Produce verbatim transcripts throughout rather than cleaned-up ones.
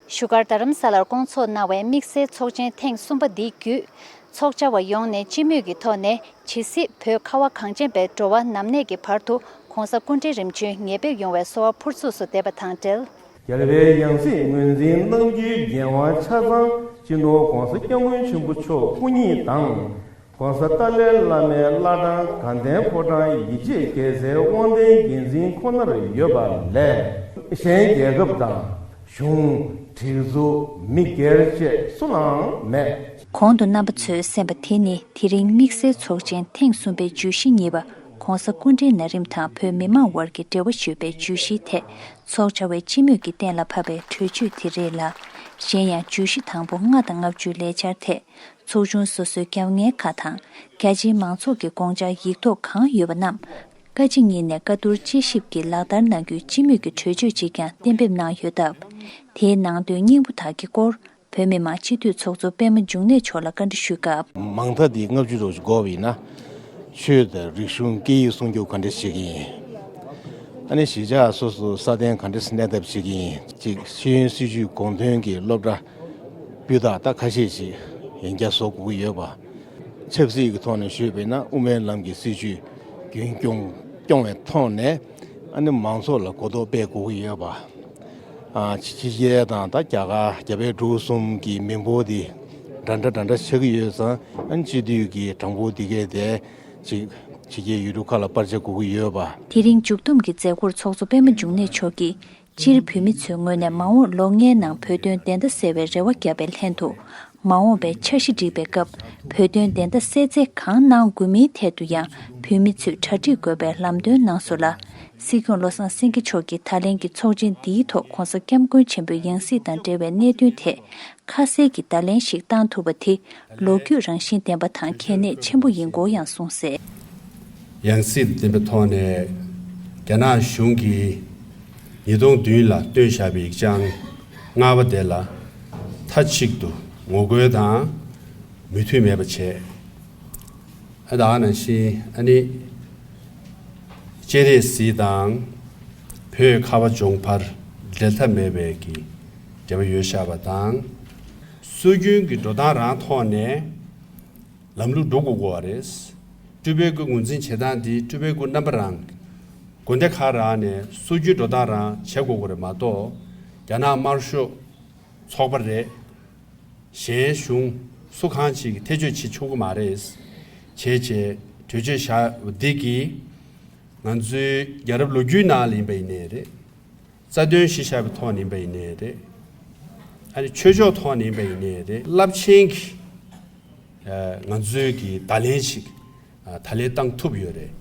བཞུགས་སྒར་རྡ་རམ་ས་ལར་སྐོང་ཚོགས་གནང་བའི་དམིགས་བསལ་ཚོགས་ཆེན་ཐེངས་གསུམ་པ་འདི་བརྒྱུད། ཚོགས་བཅར་བ་ཡོངས་ནས་སྤྱི་མོས་ཀྱི་ཐོག་ནས་ཇི་སྲིད་བོད་ཁ་བ་གངས་ཅན་པའི་འགྲོ་བ་ནམ་གནས་ཀྱི་བར་དུ་༸གོང་ས་སྐུ་ཕྲེང་རིམ་བྱོན་ངེས་ཕེབས་ཡོང་བའི་གསོལ་བ་ཕུར་ཚུགས་སུ་འདེབས་པ་དང་འབྲེལ། རྒྱལ་བའི་ཡང་སྲིད་ངོས་འཛིན་གནང་རྒྱུའི་འགན་དབང་ཆ་ཚང་སྤྱི་ནོར་༸གོང་ས་༸སྐྱབས་མགོན་ཆེན་པོ་མཆོག་སྐུ་ཉིད་དང་༸གོང་ས་ཏཱ་ལའི་བླ་མའི་བླ་བྲང་དགའ་ལྡན་ཕོ་བྲང་ཡིད་ཆེས་རྒྱལ་སྲས་དབང་ལྡན་རྒྱལ་མཚན་ཁོ་ནར་ཡོད་པ་ལས། གཞན་རྒྱལ་ཁབ་དང་གཞུང་། སྒྲིག་འཛུགས། མི་སྒེར་བཅས་སུ་ལའང་མེད། གོང་དུ་རྣམ་པ་ཚོས་གསན་པ་དེ་ནི་དེ་རིང་དམིགས་བསལ་ཚོགས་ཆེན་ཐེངས་གསུམ་པའི་བརྗོད་གཞི་གཉིས་པ་༸གོང་ས་སྐུ་ཕྲེང་ན་རིམ་དང་བོད་མི་མང་དབར་གྱི་འབྲེལ་བ་ཞུས་པའི་བརྗོད་གཞིའི་ཐད། ཚོགས་བཅར་བས་སྤྱི་མོས་ཀྱིས་གཏན་ལ་ཕབ་པའི་གྲོས་ཆོད་དེ་རེད་ལ། གཞན་ཡང་བརྗོད་གཞི་དང་པོ་ལྔ་དང་ལྔ་བཅུའི་ལས་འཆར་ཐད། ཚོགས་ཆུང་སོ་སོའི་རྒྱབ་ངལ་ཁག་དང་། རྒྱ་ཆེའི་མང་ཚོགས་ཀྱི་དགོངས་འཆར་ཡིག་ཐོག་གང་ཡོད་པ་རྣམས། བཀའ་སྤྱི་གཉིས་ནས་བཀའ་བསྡུར་དཔྱད་ཞིབ་ཀྱིས་ལག་བསྟར་གནང་རྒྱུའི་སྤྱི་མོས་ཀྱི་གྲོས་ཆོད་ཅིག་ཀྱང་གཏན་འབེབས་གནང་ཡོད་སྟབས། དེའི་ནང་དོན་སྙིང་པོ་དག་གི་སྐོར། བོད་མི་མང་སྤྱི་འཐུས་ཚོགས་གཙོ་པད་མ་འབྱུང་གནས་མཆོག་ལ་བཀའ་འདྲི་ཞུས་སྐབས། མང་མཐའ་འདི་ལྔ་བཅུ་ཙམ་ཞིག་འགོར་བ་ཡིན་ན། ཆོས་དང་རིག་གཞུང་སྐད་ཡིག་སྲུང་སྐྱོབ་ག་འདྲ་བྱེད་ཀྱི་ཡིན། ཨ་ནི་གཞིས་ཆགས་སོ་སོ་སྲ་བརྟན་ག་འདྲ་གནས་ཐབས་བྱེད་ཀྱི་ཡིན། གཅིག་ཤེས་ཡོན་སྲིད་བྱུས་དགོངས་དོན་གྱི་སློབ་གྲྭ་སྤུས་དག་ད་ཁ་ཤས་ཤིག་ཡན་རྒྱ་བཟོ་དགོས་ཀྱི་ཡོད་པ། ཆབ་སྲིད་ཀྱི་ཐོག་ནས་ཞུས་པ་ཡིན་ན་དབུ་མའི་ལམ་གྱི་སྲིད་བྱུས་རྒྱུན་སྐྱོང་སྐྱོང་བའི་ཐོག་ནས་ཨ་ནི་མང་ཚོགས་ལ་གོ་རྟོགས་སྤེལ་དགོས་ཀྱི་ཡོད་པ། ཨ་ཕྱི་རྒྱལ་དང་ད་རྒྱ་གར་རྒྱ་བལ་འབྲུག་གསུམ་གྱི་མི་འབོར་འདི་འདྲ་འདྲ་འདྲ་འདྲ་ཆགས་ཀྱི་ཡོད་ཙང་ཨ་ནི་སྤྱི་འཐུས་ཀྱི་གྲངས་འབོར་འདི་གས་དེ་ཅིག་ཕྱི་རྒྱལ་ཡུལ་གྲུ་ཁག་ལ་སྤར་ཆ་དགོས་ཀྱི་ཡོད་པ། དེ་རིང་མཇུག་བསྡོམས་ཀྱི་མཛད་སྒོར་ཚོགས་གཙོ་པད་མ་འབྱུང་གནས་མཆོག་གིས། སྤྱིར་བོད་མི་ཚོའི་ངོས་ནས་མ་འོངས་ལོ་ལྔའི་ནང་བོད་དོན་བདེན་མཐའ་གསལ་བའི་རེ་བ་བརྒྱབ་པའི་ལྷན་དུ། མ་འོངས་པའི་འཆར་གཞི་སྒྲིག་པའི་སྐབས། བོད་དོན་བདེན་མཐའ་གསལ་རྩིས་གང་གནང་དགོས་མིན་ཐད་དུ་ཡང་བོད་མི་ཚོས་གྲ་སྒྲིག་དགོས་པའི་ལམ་སྟོན་གནང་སོང་ལ། སྲིད་སྐྱོང་བློ་བཟང་སེང་གེ་མཆོག་གིས་ད་ལན་གྱི་ཚོགས་ཆེན་འདིའི་ཐོག་༸གོང་ས་༸སྐྱབས་མགོན་ཆེན་པོའི་ཡང་སྲིད་དང་འབྲེལ་བའི་གནད་དོན་ཐད། ཁ་གསལ་གྱི་བརྡ་ལན་ཞིག་བཏང་ཐུབ་པ་དེ་ལོ་རྒྱུས་རང་བཞིན་ལྡན་པ་དང་གལ་གནད་ཆེན་པོ་ཡིན་སྐོར་ཡང་གསུངས་གསལ། ཡང་སྲིད་ལྡན་པའི་ཐོག་ནས་རྒྱ་ནག་གཞུང་གིས་ཉིས་སྟོང་བདུན་ལ་བཏོན་བཞག་པའི་ཡིག་བྱང་ལྔ་པ་དེ་ལ་མཐའ་གཅིག་ཏུ་ངོ་རྒོལ་དང་མོས་མཐུན་མེད་པ་བྱས། ཨ་ད་ནང་བཞིན་ཨ་ནི་སྤྱན་རས་གཟིགས་དང་བོད་ཁ་བ་ལྗོངས་བར་འབྲལ་ཐབས་མེད་པའི་གི་འབྲེལ་བ་ཡོད་བཞག་པ་དང་། སྲོལ་རྒྱུན་གྱི་འགྲོ་སྟངས་རང་ཐོག་ནས་ལམ་ལུགས་འགྲོ་དགོས་དགོས་པ་རེད། སྤྲུལ་པའི་སྐུ་ངོས་འཛིན་བྱེད་སྟངས་འདི་སྤྲུལ་པའི་སྐུ་རྣམ་པ་རང་དགོན་སྡེ་ཁག་རང་ནས་སྲོལ་རྒྱུན་འགྲོ་སྟངས་རང་བྱེད་དགོས་དགོས་རེད་མ་གཏོགས་རྒྱ་ནག་དམར་ཤོག་ཚོགས་པ་རེད། གཞན་གཞུང་སུ་གང་ཅིག་གིས་ཐེ་བྱུས་བྱེད་ཆོག་གི་མ་རེད། བྱས་བྱས་གྲོས་ཆོད་བཞག་འདི་གིས་ང་ཚོའི་རྒྱལ་རབས་ལོ་རྒྱུས་ནང་ལ་ཡིན་པ་ཡིན་ནའི་རེད། རྩ་དོན་གཞི་བཞག་པའི་ཐོག་ནས་ཡིན་པ་ཡིན་ནའི་རེད། ཨ་ནི་ཆོས་ཕྱོགས་ཐོག་ནས་ཡིན་པ་ཡིན་ནའི་རེད། རླབས་ཆེན་གྱི་ཨ་ང་ཚོའི་གི་བརྡ་ལན་ཞིག་ཨ་ད་ལན་བཏང་ཐུབ་ཡོད་རེད།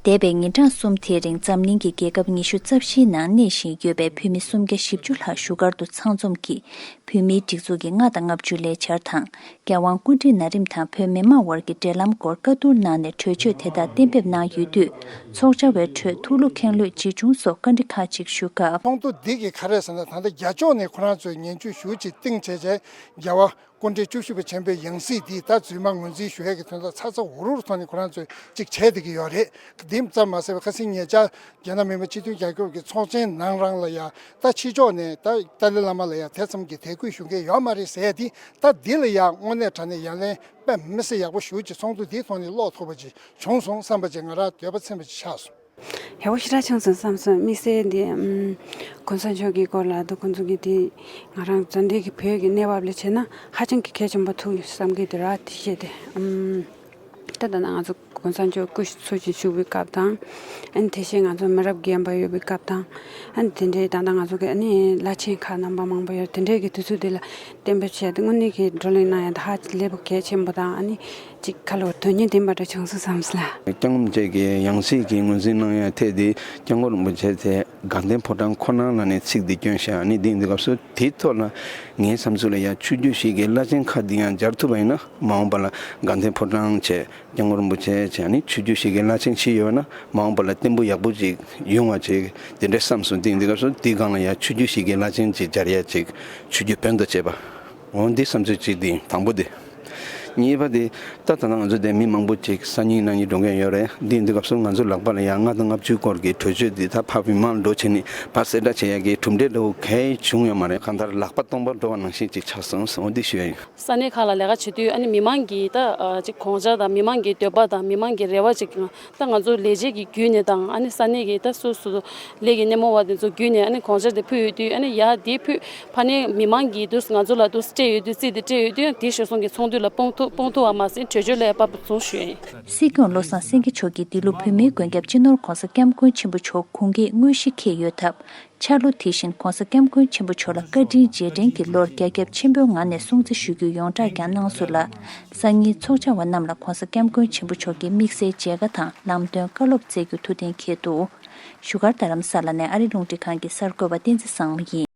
འདས་པའི་ཉིན་གྲངས་གསུམ་དེའི་རིང་འཛམ་གླིང་གི་རྒྱལ་ཁབ་ཉི་ཤུ་རྩ་བཞིའི་ནང་གནས་བཞིན་ཡོད་པའི་བོད་མི་སུམ་བརྒྱ་བཞི་བཅུ་ལྷག་བཞུགས་སྒར་དུ་ཚང་འཛོམས་ཀྱིས། བོད་མིའི་སྒྲིག་འཛུགས་ཀྱི་ལྔ་དང་ལྔ་བཅུའི་ལས་འཆར་དང་། རྒྱལ་དབང་སྐུ་ཕྲེང་ན་རིམ་དང་བོད་མི་མང་དབར་གྱི་འབྲེལ་ལམ་སྐོར་བཀའ་བསྡུར་གནང་ནས་གྲོས་ཆོད་དེ་དག་གཏན་འབེབས་གནང་ཡོད་དུས། ཚོགས་བཅར་བའི་ཁྲོད་ཐུགས་བློ་ཁེངས་ལོས་ཇི་བྱུང་སོགས་བཀའ་འདྲི་ཁག་ཅིག་ཞུ་སྐབས། ཚོགས་འདུ་འདི་གི་ག་རེ་ཟེར་ན་ད་ལྟ་རྒྱ་ཕྱོགས་ནས་ཁོ་རང་ཚོས་ངན་ཇུས་ཞུ་ཅིག་བཏིང་བྱས་བྱས་རྒྱལ་བ་སྐུ་ཕྲེང་བཅུ་བཞི་པ་ཆེན་པོའི་ཡང་སྲིད་འདི་ད་རྫུན་མ་ངོས་འཛིན་ཞུ་ཡས་ཀྱི་དོན་དག་ཚ་ཚ་འུར་འུར་ཐོག་ནས་ཁོ་རང་ཚོས་ཅིག་བྱས་བསྡད་ཀྱི་ཡོད་རེད། འདི་ཙམ་མ་ཟད་པའི་ཁ་སང་ཉེ་ཆར་རྒྱ་ནག་མི་དམངས་སྤྱི་མཐུན་རྒྱལ་ཁབ་ཀྱི་ཚོགས་ཆེན་ནང་རང་ལ་ཡང་ད་ཕྱི་ཕྱོགས་ནས་ད་ཏཱ་ལའི་བླ་མ་ལ་ཡང་དེ་ཙམ་གྱི་དད་གུས་ཞུ་མཁན་ཡོད་མ་རེད་ཟེར་ཡ་འདི་ད་འདི་ལ་ཡང་དངོས་གནས་དྲང་གནས་ཡ་ལན་དཔེ་མི་སྲིད་ཡག་པོ་ཞེ་པོ་ཅིག་ཚོགས་འདུ་འདིའི་ཐོག་ནས་ཀློག་ཐུབ་པ་ཅིག་བྱུང་སོང་བསམ་པ་ཅིག་ང་རང་འདོད་པ་ཚིམ་པ་ཅིག་ཆགས་སོང་། ཡག་པོ་ཞེ་དྲག་བྱུང་སོང་བསམ་སོང་། དམིགས་བསལ་འདི་ཨམ་གོང་ས་མཆོག་གི་སྐོར་ལ་ད་ཁོང་ཚོ་གི་དེ་ང་རང་རྩ་འདི་གི་བོད་ཀྱི་གནས་བབ་ལ་བྱས་ན་ཧ་ཅང་གི་གལ་ཆེན་པོ་ཐུག་ཡོད་བསམ་གི་འདུག་ར། དེ་བྱས་ཏེ་ཨམ་ད་ད་ན་ང་ཚོ་གོང་ས་མཆོག་སྐུ་འཚོ་བཞིན་བཞུགས་པའི་སྐབས་དང་། ཨ་ནི་དེ་བཞིན་ང་ཚོ་མི་རབས་རྒན་པ་ཡོད་པའི་སྐབས་དང་། ཨ་ནི་དེ་འདྲའི་ད་ལྟ་ང་ཚོ་གི་ཨ་ནི་བླ་ཆེན་ཁག་རྣམ་པ་མང་པོ་ཡོད། དེ་འདྲའི་གི་དུས་ཚོད་དེ་ལ་གཏན་འབེབས་བྱས་ཏེ་དངོས་གནས་ཀྱི་བགྲོ་གླེང་གནང་ཡ་ད་ཧ་ལས་པ་གལ་ཆེན་པོ་དང་། ཨ་ནི་ཅིག་ཁ་ལོ་དོན་སྙིང་ལྡན་པ་འདྲ་བྱུང་སོང་བསམ་སོང་ལ། སྐྱབས་མགོན་རིན་པོ་ཆེ་གི་ཡང་སྲིད་ཀྱི་ངོས་འཛིན་གནང་ཡ་ཐད་དེ་སྐྱབས་མགོན་རིན་པོ་ཆེ་དེ་དགའ་ལྡན་ཕོ་བྲང་ཁོ་ན་ལ་ནས་ཚིག་འདི་བསྐྱོན་ཤག་ཨ་ནི་འདི་འདི་སྐབས་སུ་དེའི་ཐོག་ལ་ངའི་བསམ་ཚུལ་ལ་ཡ་ཆོས་བརྒྱུད་ཞིག་གི་བླ་ཆེན་ཁག་འདི་ཡང་སྦྱར་ཐུབ་པ་ཡིན་ན་མ་འོངས་པ་ལ་དགའ་ལྡན་ཕོ་བྲང་བྱས། སྐྱབས་མགོན་རིན་པོ་ཆེ་བྱས་ནས་ཆོས་བརྒྱུད་ཞིག་གི་བླ་ཆེན་ཞིག་ཡོད་ན་མ་འོངས་པ་ལ་བརྟན་པོ་ཡག་པོ་ཅིག་ཡོང་བ་ཅིག་དེ་འདྲ་བསམ་སོང་། དེ་འདི་སྐབས་སུ་དེའི་སྒང་ལ་ཡང་ཆོས་བརྒྱུད་ཞིག་གི་བླ་ཆེན་ཅིག་སྦྱར་ཡ་ཅིག་ཆོས་བརྒྱུད་བོན་དང་བཅས་པ། འོ་འདི་བསམ་ཚུལ་ཅིག་འདི་དང་པོ་དེ། གཉིས་པ་དེ་ད་ད་ལྟ་ང་ཚོ་དེ་མི་མང་པོ་ཅིག་སང་ཉིན་གནངས་ཉིན་འགྲོ་མཁན་ཡོད་རེད། འདི་འདི་སྐབས་སུ་ང་ཚོ་ལག་པ་ལ་ཡང་ལྔ་དང་ལྔ་བཅུའི་སྐོར་གྱི་གྲོས་ཆོད་འདི་ད་ཕར་མི་མང་ལ་འགྲོ་བྱས་ནས་ཕར་གསལ་བསྒྲགས་བྱེད་ཡག་གི་གྲུབ་འབྲས་འདྲ་བོ་གང་ཡང་བྱུང་ཡོད་མ་རེད། གང་ལྟར་ལག་པ་སྟོང་པར་འགྲོ་བ་ནང་བཞིན་ཅིག་ཆགས་སོང་ཟེར་འོ་འདི་ཞུ་ཡ་ཡིན། ས་གནས་ཁག་ལ་ལས་ཀ་བྱེད་དུས་ཨ་ནི་མི་མང་གི་ད་ཅིག་དགོངས་འཆར་དང་མི་མང་གི་འདོད་པ་དང་མི་མང་གི་རེ་བ་ཅིག་ད་ང་ཚོ་ལས་བྱེད་ཀྱི་བརྒྱུད་ནས་དང་ཨ་ནི་ས་གནས་ཀྱི་ད་སོ་སོ་ལས་ཀྱི་སྣེ་མོ་བ་དེ་ཚོ་བརྒྱུད་ནས་ཨ་ནི་དགོངས་འཆར་དེ་ཕུལ་ཡོད་དུས་ཨ་ནི་ཡ་དེ་ཕུལ་ཕ་ནས་མི་མང་གིས་དུས་ང་ཚོ་ལ་དུས་སྤྲད་ཡོད་དུས་རྩིས་དེ་སྤྲད་ཡོད་དུས་དེ་གཞིར་བཟུང་གི་ཚོགས་འདུ་ལ་སྤོང་ཐུབ་སྤོང་ཐུབ་པ་མ་ཟད་གྲོས་ཆོད་ལ་ཡང་བབ་པ་བྱུང་ཞུ་ཡ་ཡིན། སྲིད་སྐྱོང་བློ་བཟང་སེང་གེ་མཆོག་གིས་འདི་ལོ་བོད་མིའི་མགོན་སྐྱབས་སྤྱི་ནོར་༧གོང་ས་༧སྐྱབས་མགོན་ཆེན་པོ་མཆོག་དགུང་འཁེལ་དངོས་གཞི་འཁེལ་ཡོད་སྟབས། འཆར་ལོ་དེ་བཞིན་༧གོང་ས་༧སྐྱབས་མགོན་ཆེན་པོ་མཆོག་ལ་བཀའ་དྲིན་རྗེས་དྲན་གྱི་ལོར་རྒྱ་ཁྱབ་ཆེན་པོའི་ངང་ནས་སྲུང་བརྩི་ཞུ་རྒྱུའི་ཡོངས་བསྒྲགས་ཀྱང་གནང་སོང་ལ། སང་ཉིན་ཚོགས་བཅར་བ་རྣམས་ལ་༧གོང་ས་༧སྐྱབས་མགོན་ཆེན་པོ་མཆོག་གིས་དམིགས་བསལ་མཇལ་ཁ་དང་ལམ་སྟོན་བཀའ་སློབ་སྩལ་རྒྱུ་ཐུགས་གཏན་འཁེལ་འདུག་བཞུགས་སྒར་རྡ་རམ་ས་ལ་ནས་ཨ་རི་རླུང་འཕྲིན་ཁང་གི་གསར་འགོད་པ་བསྟན་འཛིན་བཟང་མོ་ཡིན།